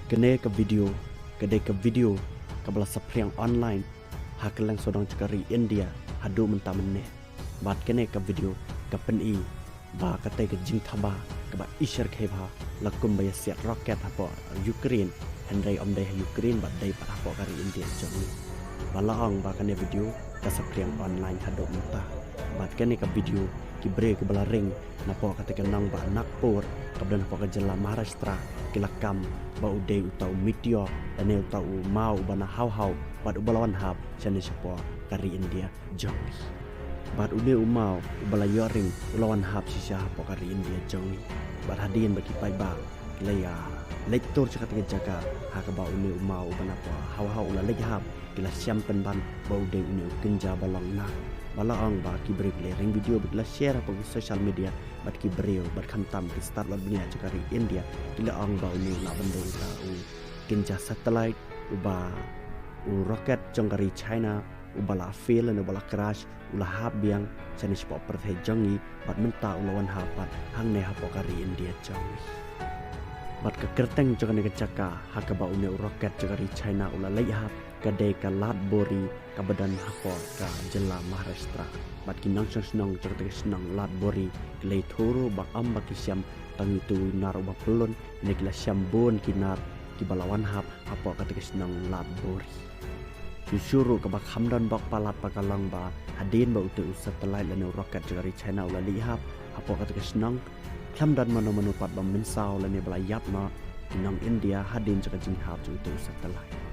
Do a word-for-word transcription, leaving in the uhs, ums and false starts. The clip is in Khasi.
Kane ka video ka dei ka video kaba la saphriang online ha kylleng sawdong jong ka ri India haduh mynta mynne. Bad kane ka video ka pyni ba katei ka jingthaba kaba isher kheiba la kum ba ïa siat rocket hapoh Ukraine, hynrei ym dei ha Ukraine bad dei pat hapoh ka ri India jong ngi. Ba la ong ba kane video ka saphriang online haduh mynta. Bad kane ka video ki briew kiba la ring napoh katei ka nongbah Nagpur kaba don hapoh ka jylla Maharashtra ki la kam ba u dei uta u meteor lane uta u maw uba na haw haw bad uba la wan hap shane shapoh ka ri India jong ngi. Bad une u maw uba la ïoh ring u la wan hap shisha hapoh ka ri India jong ngi. Bad hadien ba ki paidbah ki la ïa leit tur sha katei ka jaka ha kaba une u maw uba na haw haw u la leit hap, ki la shem pynban ba u dei une u kynja ba long nar. Ba la ong ba ki briew ki la ring video bad ki la share hapoh ki social media bad ki briew bad khamtam ki stad lad bniah jong ka ri India ki la ong ba une u la ban dei uta u kynja satellite uba u rocket jong ka ri China uba la fail lane uba la crash u la hap biang shane shapoh pyrthei jong ngi bad mynta u la wan hap pat hangne hapoh ka ri India jong ngi. Bad ka kyrteng jong kane ka jaka ha kaba une u rocket jong ka ri China u la leit hap ka dei ka Lad Bori kaba don hapoh ka jylla Maharashtra. Bad ki nongshong shnong jong katei ka shnong Lad Bori ki la ïathuh ruh ba ym ba ki shem tang utu u nar uba pyllun, ne ki la shem bun ki nar kiba la wan hap hapoh katei ka shnong Lad Bori. Shuh shuh ruh kaba kham don bok palat pat ka long ba hadien ba utei u satellite lane u rocket jong ka ri China u la leit hap hapoh katei ka shnong, khlem don mano mano pat ba mynsaw lane ba la ïap noh ki nong India hadien jong ka jinghap jong utei u satellite.